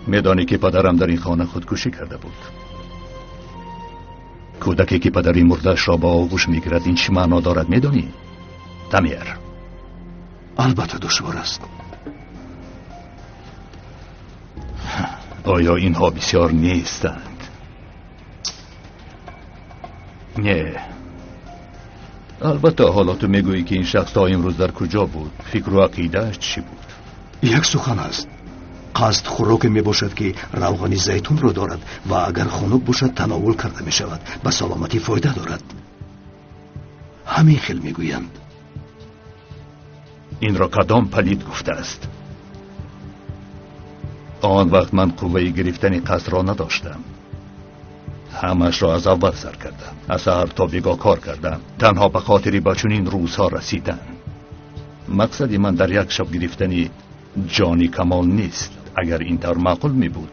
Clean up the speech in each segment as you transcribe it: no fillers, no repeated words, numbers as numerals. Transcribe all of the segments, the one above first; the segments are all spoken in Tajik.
Медонӣ ки падарам дар ин хона худкушӣ карда буд. Кӯдаке ки падари мурдаашро ба оғӯш мегирад, ин чӣ маъно дорад, медонӣ? Тамер. Албатта душвор аст. Оё инҳо бисёр нестанд? Не. Албатта ҳоло ту мегӯӣ ки ин шахс то имрӯз дар куҷо буд, фикру ақидааш чӣ буд? Як сухан аст. Қасд хӯроке мебошад ки равғани зайтунро дорад ва агар хунук бошад тановул карда мешавад, ба саломатӣ фоида дорад. Ҳамин хел мегӯянд. Инро кадом палид гуфтааст? Он вақт ман қувваи гирифтани қасдро надоштам. Ҳамаашро аз аввал сар кардам. Аз саҳар то бегоҳ кор кардам, танҳо ба хотири ба чунин рӯзҳо расидан. Мақсади ман дар як шаб гирифтани ҷони Камол нест. Агар ин тавр маъқул мебуд,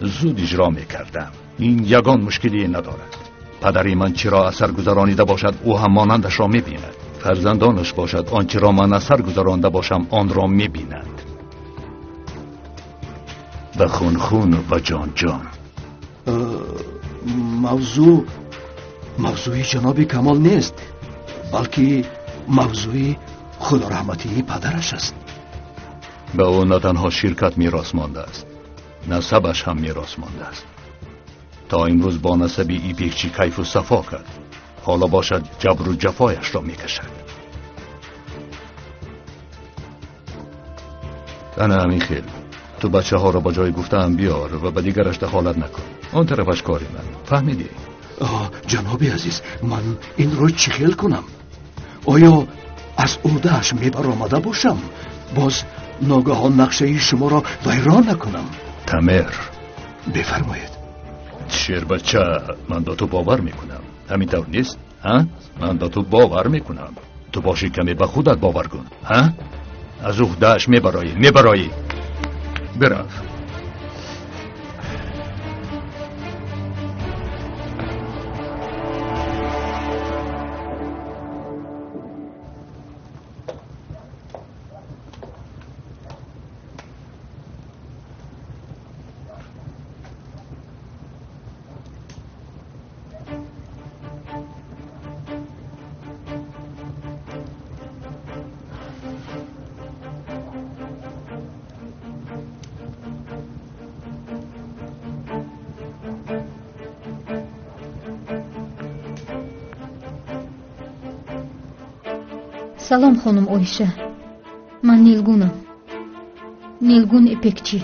зуд иҷро мекардам. Ин ягон мушкилие надорад. Падари ман чиро аз сар гузаронида бошад, ӯ ҳам монандашро мебинад. Фарзандонаш бошад, он чиро ман аз сар гузаронда бошам, онро мебинанд. Ба хун хун ва ҷон ҷон. Мавзӯи ҷаноби Камол нест, балки мавзӯи худораҳматии падараш аст. Ба ӯ на танҳо ширкат мерос мондааст, насабаш ҳам мерос мондааст. То имрӯз бо насаби Ипекчи кайфу сафо кард, ҳоло бошад ҷабру ҷафояшро мекашад. Ана ҳамин хел. Ту бачаҳоро ба ҷои гуфтаам биёр ва ба дигараш дахолат накун. Он тарафаш кори ман. Фаҳмидӣ? Ҷаноби азиз, ман инро чӣ хел кунам? Оё аз ӯҳдааш мебаромада бошам? Боз ногаҳон нақшаи шуморо вайрон накунам. Тамер. Бифармоед. Шербача, ман ба ту бовар мекунам. Ҳамин тавр нест? Ҳа? Ман ба ту бовар мекунам. Ту бошӣ каме ба худат бовар кун. Ҳа? Аз ӯҳдааш мебароӣ, мебароӣ. Бирав. Салом, хонум Оиша. Ман Нилгунам. Нилгун Ипекчи.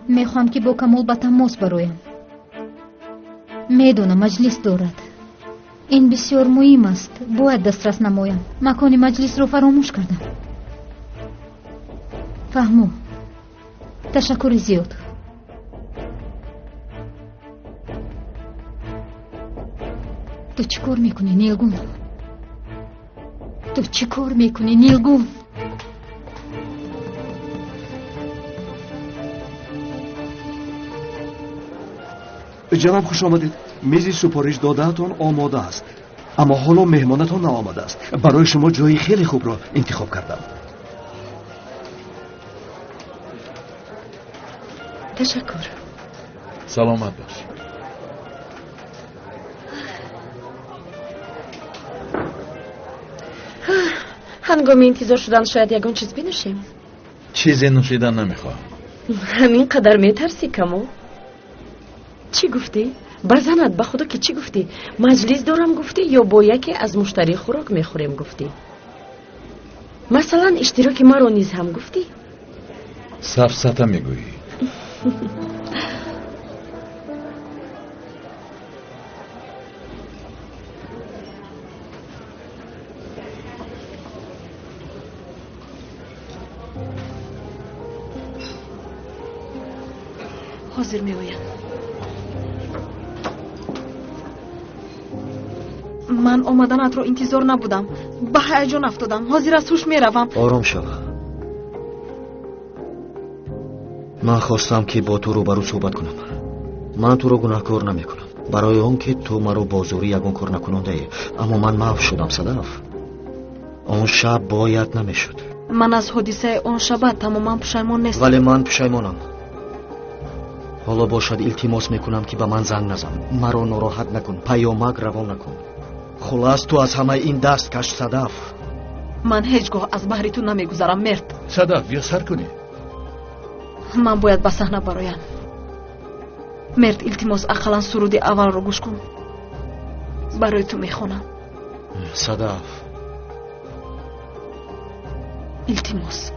Мехоҳам ки бо Камол ба тамос бароям. Медонам маҷлис дорад. Ин бисёр муҳим аст. Бояд дастрас намоям. Макони маҷлисро фаромӯш кардам. Фаҳмо. Ташаккури зиёд. Ту чӣ кор мекунӣ, Нилгун? Ту чӣ кор мекунӣ, Нилгун? Ҷаноб, хуш омадед. Мизи супориш додаатон омода аст, аммо ҳоло меҳмонатон наомадааст. Барои шумо ҷои хеле хубро интихоб кардам. Ташаккур. Саломат бош. Ҳангоми интизор шудан шояд ягон чиз бинӯшем. Чизе нӯшидан намехоҳам. Ҳамин қадар метарсӣ, Камол? Чӣ гуфтӣ? Ба занат, ба худо ки чӣ гуфтӣ? Маҷлис дорам гуфтӣ ё бо яке аз муштарӣ хӯрок мехӯрем гуфтӣ? Масалан, иштироки маро низ ҳам гуфтӣ? Сафсата мегӯӣ. Ҳозир меоям. Ман омаданатро интизор набудам. Ба ҳаяҷон афтодам. Ҳозир аз ҳуш меравам. Ором шав. Ман хостам ки бо ту рӯбарӯ суҳбат кунам. Ман туро гунаҳкор намекунам барои он ки ту маро бо зӯрӣ ягон кор накунондаӣ, аммо ман маъф шудам, Садаф. Он шаб бояд намешуд. Ман аз ҳодисаи он шаба тамоман пушаймон нестам. Вале ман пушаймонам. Ҳоло бошад, илтимос мекунам, ки ба ман занг назан, маро нороҳат накун, паёмак равон накун. Хулас, ту аз ҳамаи ин даст каш, Садаф. Ман ҳеҷ гоҳ аз баҳри ту намегузарам, Мерт. Садаф, биё сар кунӣ. Ман бояд ба саҳна бароям. Мерт, илтимос, ақаллан суруди аввалро гӯш кун. Барои ту мехонам. Садаф. Илтимос.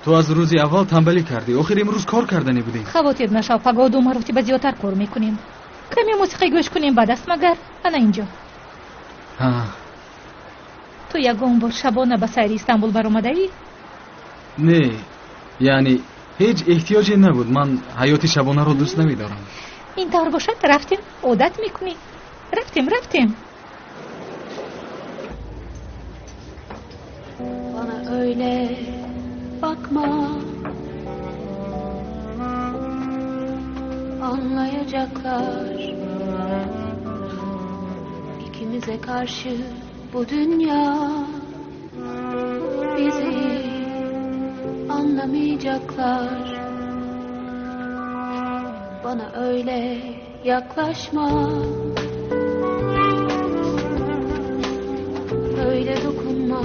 Ту аз рӯзи аввал танбалӣ кардӣ. Охир имрӯз кор карданӣ будӣ. Хавотир нашав, пагоҳ ду маротиба зиёдтар кор мекунем. Каме мусиқӣ гӯш кунем бад аст магар? Ана инҷо. Ту ягон бор шабона ба сайри Истанбул баромадаӣ? Не, яъне ҳеҷ эҳтиёҷе набуд. Ман ҳаёти шабонаро дӯст намедорам. Ин тавр бошад, рафтем, одат мекунӣ. Рафтем, рафтем. Bana öyle bakma, anlayacaklar ikimize karşı bu dünya bizi anlamayacaklar. Bana öyle yaklaşma, öyle dokunma.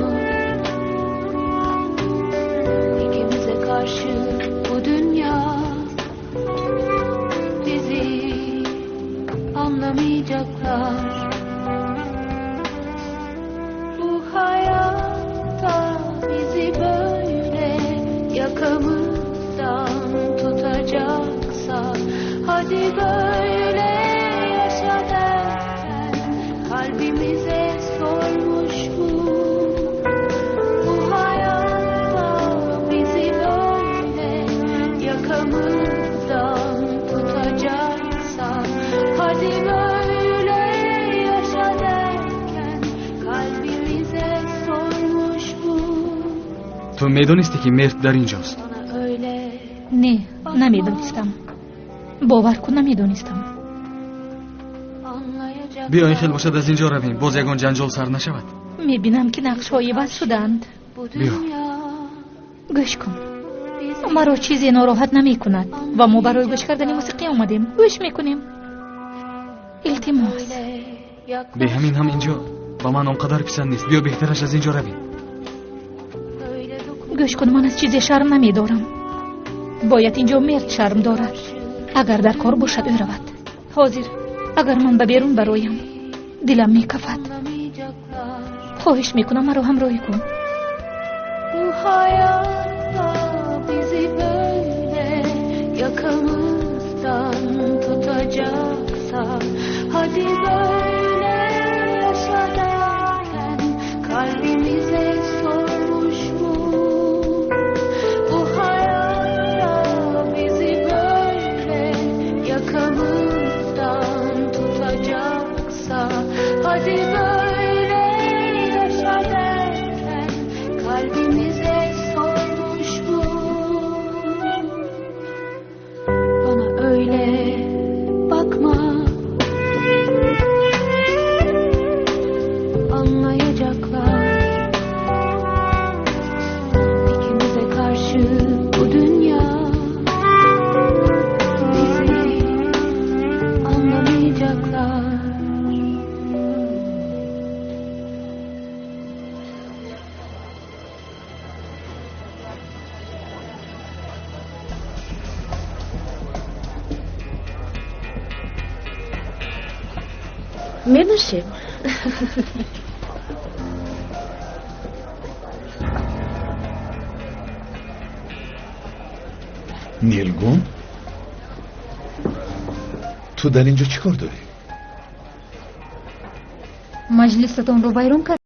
İkimize karşı bu dünya bizi anlamayacaklar. Bu hayatta bizi böyle yakamızdan tutacaksa, hadi böyle yaşa derken kalbimize sormuş mu? Bu hayatta bizi böyle yakamızdan tutacaksa, hadi böyle yaşa derken kalbimize sormuş mu? Ту медонисти, ки Мерт дар инҷост? Bana öyle Не, намедонистам. Бовар кун, намедонистам. anlayacaklar. Биё, ин хел бошад, аз инҷо равем, боз ягон ҷанҷол сар нашавад. Мебинам, ки нақшҳо иваз шуданд. Bu Биё. dünya Гӯш кун, bizi маро чизе нороҳат намекунад ва мо барои гӯш кардани мусиқӣ омадем. Гӯш мекунем. Илтимос. öyle Бе ҳамин ҳам yaklaşma. инҷо ба ман он қадар писанд нест. Биё, беҳтараш аз инҷо равем. Öyle dokunma. Гӯш кун, ман аз чизе шарм намедорам. Бояд инҷо Мерт шарм дорад. Агар дар кор бошад, ӯ равад. Ҳозир агар ман ба берун бароям, дилам мекафад. Anlamayacaklar. Хоҳиш мекунам, маро ҳамроҳӣ кун. Bu hayatta bizi böyle yakamızdan tutacaksa, hadi böyle yaşa derken kalbimize sormuş mu? Bu hayatta bizi böyle yakamızdan tutacaksa, hadi böyle yaşa derken kalbimize sormuş mu? Bana öyle bakma, anlayacaklar ikimize karşı bu dünya bizi anlamayacaklar. Менӯшем. Нилгун, ту дар инҷо чӣ кор дорӣ? Маҷлисатонро вайрон кард.